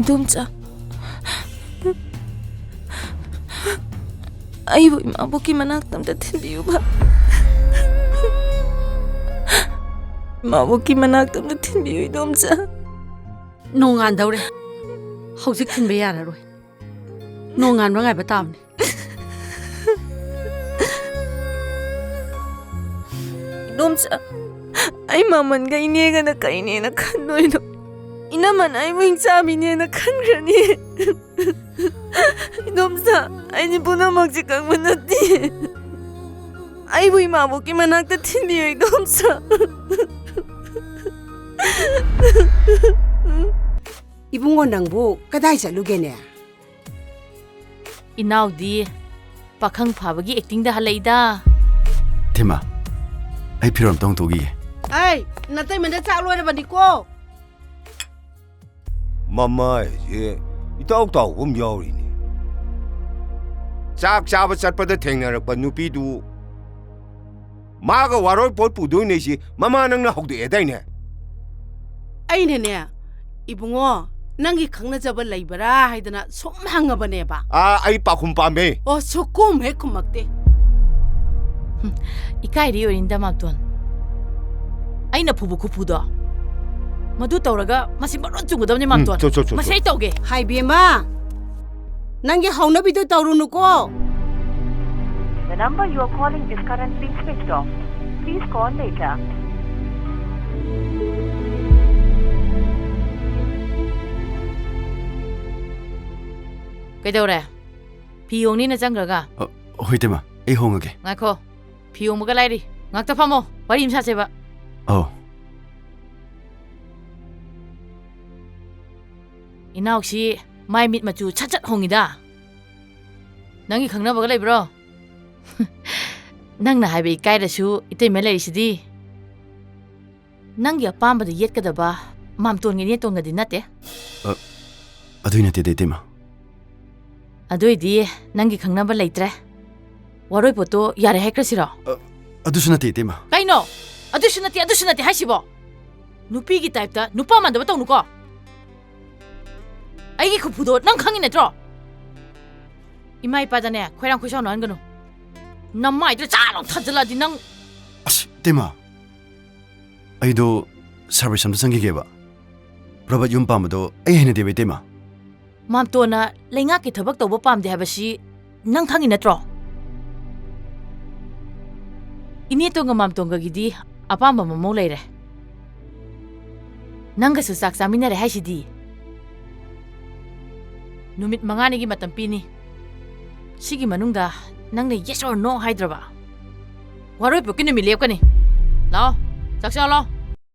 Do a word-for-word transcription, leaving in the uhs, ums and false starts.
ꯏꯗꯣꯝꯆꯥ, ꯑꯩꯕꯨ ꯏꯃꯥꯕꯣꯛꯀꯤ ꯃꯅꯥꯛꯇ ꯑꯝꯇ ꯊꯤꯟꯕꯤꯌꯨꯕ꯫ ꯏꯃꯥꯕꯣꯛꯀꯤ ꯃꯅꯥꯛꯇ ꯑꯝꯇ ꯊꯤꯟꯕꯤꯌꯨ, ꯏꯗꯣꯝꯆꯥ꯫ ꯅꯣꯡꯉꯥꯟꯗꯧꯔꯦ꯫ ꯍꯧꯖꯤꯛ ꯊꯤꯟꯕ ꯌꯥꯔꯔꯣꯏ꯫ ꯅꯣꯡꯉꯥꯟꯕ ꯉꯥꯏꯕ ꯇꯥꯕꯅꯤ꯫ ꯏꯗꯣꯝꯆꯥ, ꯑꯩ ꯃꯃꯟꯒ ꯏꯅꯦꯒꯅ ꯀꯩꯅꯦꯅ ꯈꯟꯗꯣꯏꯅꯣ? ꯏꯅꯝꯃꯅ ꯑꯩꯕꯨ ꯍꯤꯡꯆꯥꯕꯤꯅꯦꯅ ꯈꯟꯈ꯭ꯔꯅꯤ꯫ ꯏꯗꯣꯝꯆꯥ, ꯑꯩꯗꯤ ꯄꯨꯝꯅꯃꯛꯁꯦ ꯈꯪꯕ ꯅꯠꯇꯦ꯫ ꯑꯩꯕꯨ ꯏꯃꯥꯕꯣꯛꯀꯤ ꯃꯅꯥꯛꯇ ꯊꯤꯟꯕꯤꯌꯨ, ꯏꯗꯣꯝꯆꯥ꯫ ꯏꯕꯨꯡꯉꯣ, ꯅꯪꯕꯨ ꯀꯗꯥꯏ ꯆꯠꯂꯨꯒꯦꯅꯦ? ꯏꯅꯥꯎꯗꯤ ꯄꯥꯈꯪ ꯐꯥꯕꯒꯤ ꯑꯦꯛꯇꯤꯡꯗ ꯍꯜꯂꯛꯏꯗ꯫ ꯊꯤꯃ, ꯑꯩ ꯐꯤꯔꯣꯜ ꯑꯝꯇ ꯍꯣꯡꯗꯣꯛꯈꯤꯒꯦ꯫ ꯑꯩ ꯅꯇꯩꯃꯗ ꯆꯥꯛ ꯂꯣꯏꯔꯕꯅꯤꯀꯣ꯫ ꯃꯃꯥꯏꯁꯦ ꯏꯇꯥꯎ ꯇꯥꯎꯕ ꯑꯃ ꯌꯥꯎꯔꯤꯅꯦ꯫ ꯆꯥꯛ ꯆꯥꯕ ꯆꯠꯄꯗ ꯊꯦꯡꯅꯔꯛꯄ ꯅꯨꯄꯤꯗꯨ ꯃꯥꯒ ꯋꯥꯔꯣꯏ ꯄꯣꯠ ꯄꯨꯗꯣꯏꯅꯦ ꯁꯤ ꯃꯃꯥ ꯅꯪꯅ ꯍꯧꯗꯣꯛꯑꯦꯗꯥꯏꯅꯦ? ꯑꯩꯅꯅꯦ, ꯏꯕꯨꯡꯉꯣ, ꯅꯪꯒꯤ ꯈꯪꯅꯖꯕ ꯂꯩꯕ꯭ꯔꯥ ꯍꯥꯏꯗꯅ ꯁꯨꯝ ꯍꯪꯉꯕꯅꯦꯕ꯫ ꯑꯥ, ꯑꯩ ꯄꯥꯈꯨꯝ ꯄꯥꯝꯃꯦ꯫ ꯑꯣ, ꯁꯨꯛꯈꯨꯝ ꯍꯦꯛ ꯈꯨꯝꯃꯛꯇꯦ꯫ ꯍꯨꯝ, ꯏꯀꯥꯏꯔꯤ ꯑꯣꯏꯔꯤꯅꯤꯗ, ꯃꯥꯝꯇꯣꯟ꯫ ꯑꯩꯅ ꯐꯨꯕ ꯈꯨꯐꯨꯗꯣ, ꯃꯗꯨ ꯇꯧꯔꯒ ꯃꯁꯤ ꯃꯔꯣꯟ ꯆꯨꯝꯒꯗꯕꯅꯤ, ꯎꯝ, ꯃꯥꯝꯇꯣꯟ꯫ ꯆꯣ, ꯆꯣ, ꯆꯣ, ꯃꯁꯤ ꯆꯣ꯫ ꯑꯩ ꯇꯧꯒꯦ꯫ ꯍꯥꯏꯕꯦꯝꯃ, ꯅꯪꯒꯤ ꯍꯧꯅꯕꯤꯗꯣ ꯇꯧꯔꯨꯅꯨꯀꯣ꯫ The number you are calling is currently switched off. Please call later. ꯀꯩꯗꯧꯔꯦ? ꯐꯤ ꯍꯣꯡꯅꯤꯅ ꯆꯪꯈ꯭ꯔꯒ? ꯑ, ꯍꯣꯏ, ꯏꯇꯩꯃ, ꯑꯩ ꯍꯣꯡꯉꯒꯦ꯫ ꯉꯥꯏꯈꯣ, ꯐꯤ ꯍꯣꯡꯕꯒ ꯂꯥꯏꯔꯤ꯫ ꯉꯥꯛꯇ ꯐꯝꯃꯣ, ꯋꯥꯔꯤ ꯑꯃ ꯁꯥꯁꯦꯕ꯫ ꯑꯧ꯫ ꯏꯅꯥꯎꯁꯤ ꯃꯥꯏ ꯃꯤꯠ ꯃꯆꯨ ꯁꯠ ꯁꯠ ꯍꯣꯡꯉꯤꯗ꯫ ꯅꯪꯒꯤ ꯈꯪꯅꯕꯒ ꯂꯩꯕ꯭ꯔꯣ? ꯅꯪꯅ ꯍꯥꯏꯕ ꯏꯀꯥꯏꯔꯁꯨ ꯏꯇꯩꯃ ꯂꯩꯔꯤꯁꯤꯗꯤ꯫ ꯅꯪꯒꯤ ꯑꯄꯥꯝꯕꯗ ꯌꯦꯠꯀꯗꯕ ꯃꯥꯝꯇꯣꯟꯒ ꯏꯅꯦꯇꯣꯟꯒꯗꯤ ꯅꯠꯇꯦ꯫ ꯑ, ꯑꯗꯨꯏ ꯅꯠꯇꯦꯗ, ꯏꯇꯩꯃ꯫ ꯑꯗꯨꯏꯗꯤ ꯅꯪꯒꯤ ꯈꯪꯅꯕ ꯂꯩꯇ꯭ꯔꯦ꯫ ꯋꯥꯔꯣꯏ ꯄꯣꯠꯇꯣ ꯌꯥꯔꯦ ꯍꯥꯏꯈ꯭ꯔꯁꯤꯔꯣ? ꯑ, ꯑꯗꯨꯁꯨ ꯅꯠꯇꯦ, ꯏꯇꯩꯃ꯫ ꯀꯩꯅꯣ? ꯑꯗꯨꯁꯨ ꯅꯠꯇꯦ, ꯑꯗꯨꯁꯨ ꯅꯠꯇꯦ ꯍꯥꯏꯁꯤꯕꯣ? ꯅꯨꯄꯤꯒꯤ ꯇꯥꯏꯞꯇ ꯅꯨꯄꯥ ꯃꯥꯟꯗꯕ ꯇꯧꯅꯨꯀꯣ꯫ ꯑꯩꯒꯤ ꯈꯨꯐꯨꯗꯣ ꯅꯪ ꯈꯪꯉꯤ ꯅꯠꯇ꯭ꯔꯣ? ꯏꯃꯥ ꯏꯄꯥꯗꯅꯦ ꯈꯣꯏꯔꯥꯡ ꯈꯣꯏꯁꯥꯎꯅꯍꯟꯒꯅꯨ꯫ ꯅꯃꯥꯏꯗꯨꯗ ꯆꯥ ꯂꯥꯎ ꯊꯥꯖꯤꯜꯂꯛꯑꯗꯤ ꯅꯪ꯫ ꯑꯁ, ꯏꯇꯩꯃ, ꯑꯩꯗꯣ service ꯑꯝꯇ ꯆꯪꯈꯤꯒꯦꯕ꯫ ꯄ꯭ꯔꯚꯠ ꯌꯨꯝ ꯄꯥꯝꯕꯗꯣ ꯑꯩ ꯍꯩꯅꯗꯦꯕ, ꯏꯇꯩꯃ꯫ ꯃꯥꯝꯇꯣꯟꯅ ꯂꯩꯉꯥꯛꯀꯤ ꯊꯕꯛ ꯇꯧꯕ ꯄꯥꯝꯗꯦ ꯍꯥꯏꯕꯁꯤ ꯅꯪ ꯈꯪꯉꯤ ꯅꯠꯇ꯭ꯔꯣ? ꯏꯅꯦꯇꯣꯟꯒ ꯃꯥꯝꯇꯣꯟꯒꯒꯤꯗꯤ ꯑꯄꯥꯝꯕ ꯃꯃꯧ ꯂꯩꯔꯦ꯫ ꯅꯪꯒꯁꯨ ꯆꯥꯛ ꯆꯥꯃꯤꯟꯅꯔꯦ ꯍꯥꯏꯁꯤꯗꯤ꯫ ꯅꯨꯃꯤꯠ ꯃꯉꯥꯅꯤꯒꯤ ꯃꯇꯝ ꯄꯤꯅꯤ꯫ ꯁꯤꯒꯤ ꯃꯅꯨꯡꯗ ꯅꯪꯅ yes or no ꯍꯥꯏꯗ꯭ꯔꯕ, ꯋꯥꯔꯣꯏꯄꯣꯛꯀꯤ ꯅꯨꯃꯤꯠ ꯂꯦꯞꯀꯅꯤ꯫ ꯂꯥꯛꯑꯣ, ꯆꯥꯛ ꯆꯥꯎ ꯂꯥꯛꯑꯣ꯫